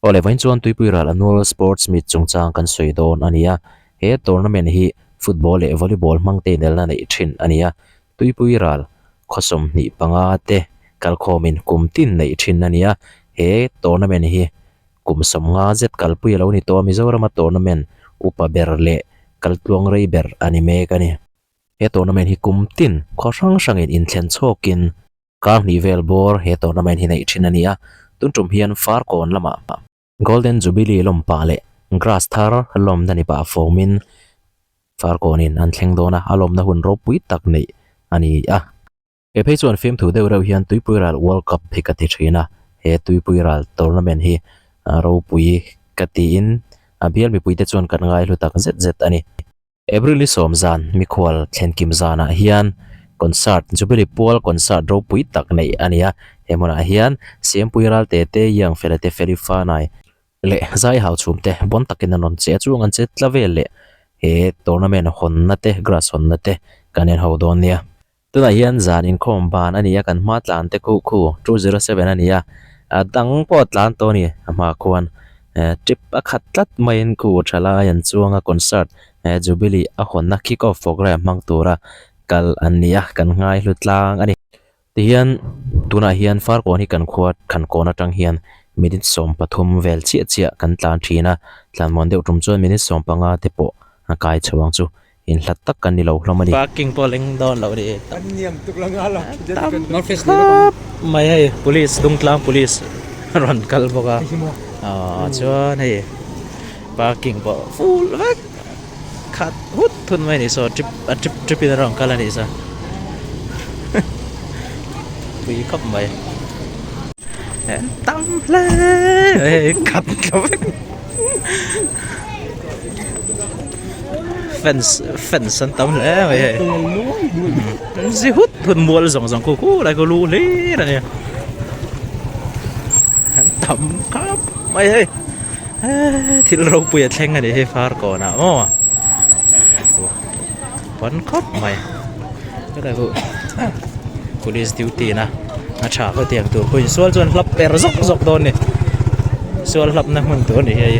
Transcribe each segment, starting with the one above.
Aw le vawiin chuan Tuipui ral Annual Sports Meet chungchang kan sawi dawn a ni a, he tournament hi football leh volleyball hmang te inelna neih thin a ni a, Tuipui ral khaw 25 te kalkhawmin kum tin neih thin a ni a, he tournament hi kum 50 zet kalpui a lo ni tawh a, Mizorama tournament upa ber leh kaltluang rei ber a ni mek a ni. He tournament hi kum tin khaw hrang hrangin inthlen chhawkin Kar hnih vel bawr he tournament hi neih thin a ni a, tun tum hian Farkawn lamah Golden Jubilee lawm pah leh grass thar lawmna ni pah fawmin Farkawnin an thleng dawn a, a lawmna hun ropui tak neih a ni a. He phei chuan fimthu deuh reuh hian Tuipui Ral World Cup hi ka ti thin a, he Tuipui Ral tournament hi ropui ka tiin a bial mipuite chuan kan ngaihlu tak zet zet a ni. April ni sawm zan mikhual thlenkim zanah hian concert Jubilee pual concert ropui tak neih a ni a, he hmunah hian Siampui Ralte te, Young Fela te, Feli Fanai leh Zai Hau Chhum te bawn takin an rawn che a, chung an che tla vel leh he tournament hawnna te, grass hawnna te kan en ho dawn nia. Tunah hian zan inkhawm ban a ni a, kan hma tlan te khu khu 207 a ni a, a dang pawh a tlan tawh a ni a hma khuan trip a khat tlat maiin khu thalai an chuang a concert jubilee a hawnna kick off program hmang tura kal an ni a, kan ngai hlu tlang a ni. Tihian tunah hian Farkawn hi kan khua Khankawn atang hian minute 13 vel chiah chiah kan tlan thin a, tlanmuan deuh tum chuan minute 15 te pawh a kai chho ang chu. Inhlat tak kan ni lo hlawm a ni. Parking pawh leng dawn loh ni. Tam khawp mai hei police Dungtlang police rawn kal bawk a aw chuan hei parking pawh full vek khat hut thun mai a ni saw trip a trip trip in a rawn kal a nih saw pui khawp mai tam hle mai hei khat tla vek. Fans fans an tam hle mai hei zi hut hut mual zawng zawng khu khu lai khu lu hlir a ni an tam khap mai hei thil ropui a thleng a ni hei farkawn ah maw pawn khawp mai helai khu police duty na a tha khaw tiang tur pawhin sual chuan hlap per zawk zawk dawn a ni sual hlap na hmun tur a ni hei.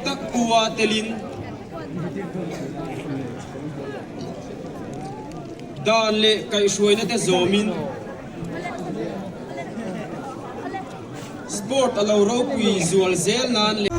tak pu-a telin dan leh kaihhruaina te zawmin Sport a lo ropui zual zel nan leh.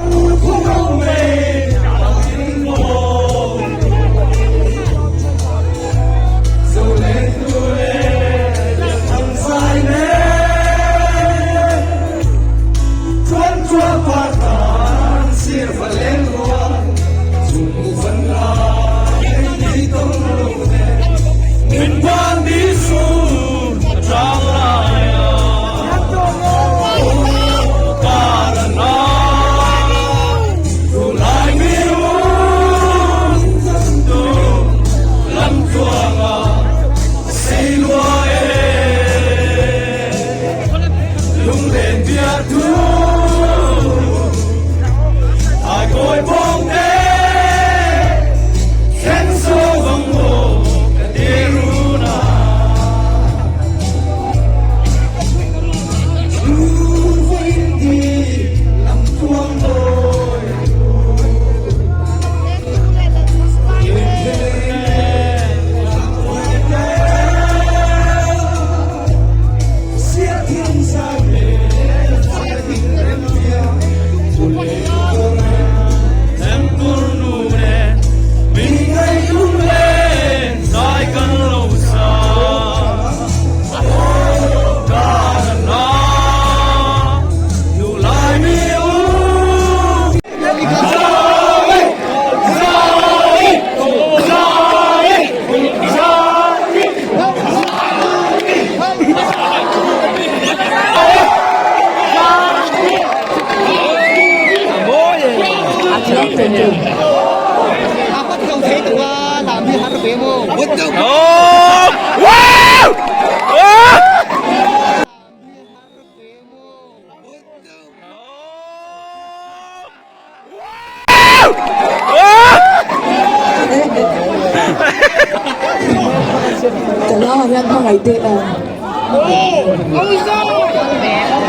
Ka nau hian hmangaih teh a.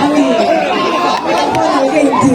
Ani hmangaih ka inti.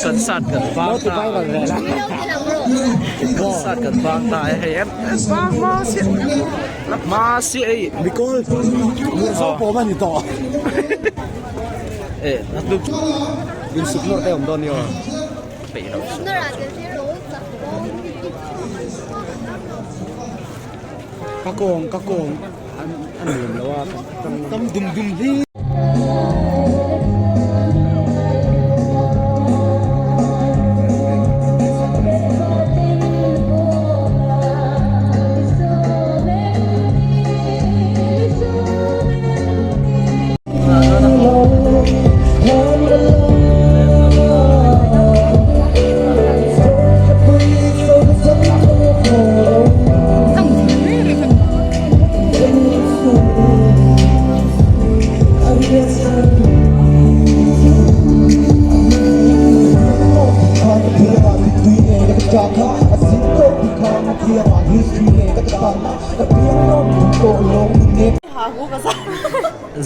Concert kan bang ta Concert kan bang ta e hei em bang hma si la hma si ei Mikol zo pawm a ni tawh e a tu insuk nawr te awm dawn ni aw peih lo su ka kawng ka kawng a nuam lo a tam dum dum hi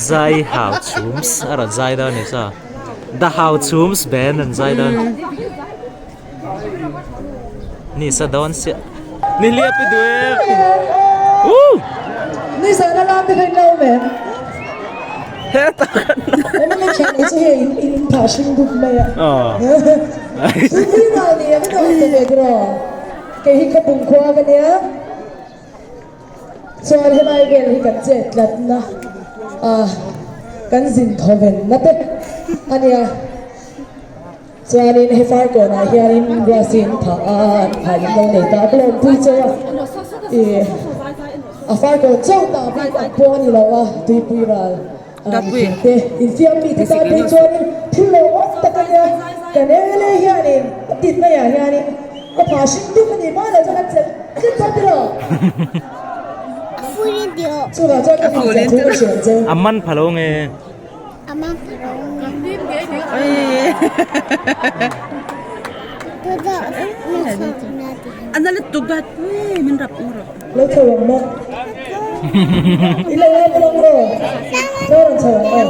Zai hau chhums a rawn zai dawn a ni saw the hau chhums band an zai dawn ni sa dawn siah ni hliap i duh em woo Ni sa na lam te kha in lo awm em? Hetah kan lo Awm em thian nei chu hei in in phah hring dup mai a. Tui ral ni a ka dawr ta ve tiraw. Kei hi ka pumkhua ka nia. Chuan helai vel hi kan chet tlatna ah kan zin thawvenna te a nia. Chuanin he farkawnah hianin grass hi an phah a, an phah in lo nei ta a, ka lawmpui cheu a. Ih a farkawn chauh ta bik ang pawh a ni lo a, tuipui ral mipui te infiam mi te tan phei chuanin thil lo awm tak a nia. Kan MLA hianin a tit maiah hianin a phah hrim dup a ni hma lo chuan an chelh chelh chauh tiraw? Chuvang chuan ka fak chah thu ka hriat che. A man pha lo nge? A man pha lo nge? Lo chho ang maw? I lo lam rawng rawh. Chaw rawn chho ang aw.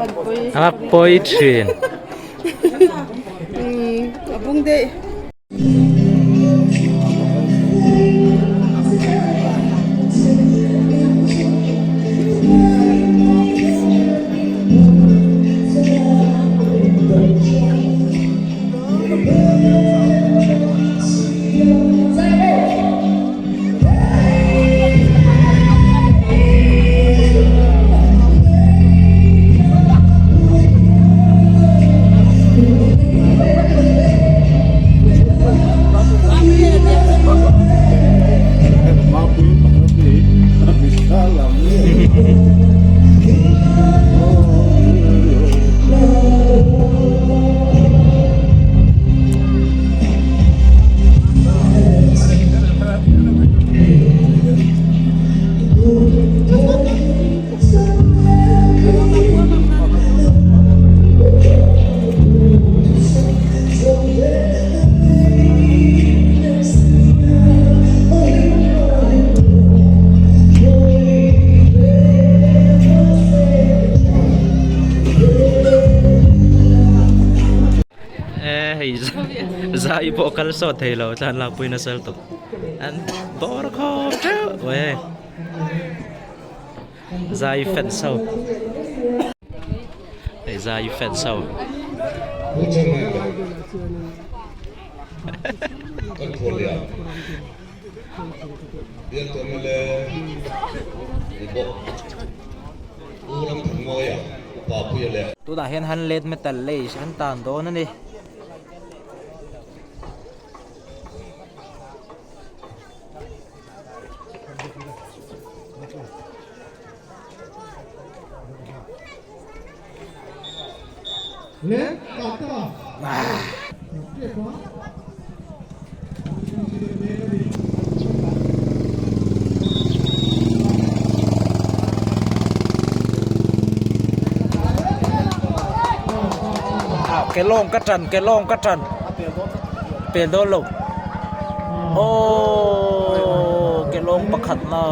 A pawi thin. A bung daih. E hei zai pawh kal sawt thei lo thlan lakpui nasa lutuk an bawr khawp theuh mai hei zai fans ho hei zai fans ho. Tunah hian han let metal lace an tan dawn a ni. Ke lawng ka tan ke lawng ka tan pel dawn lo aww ke lawng pakhat na.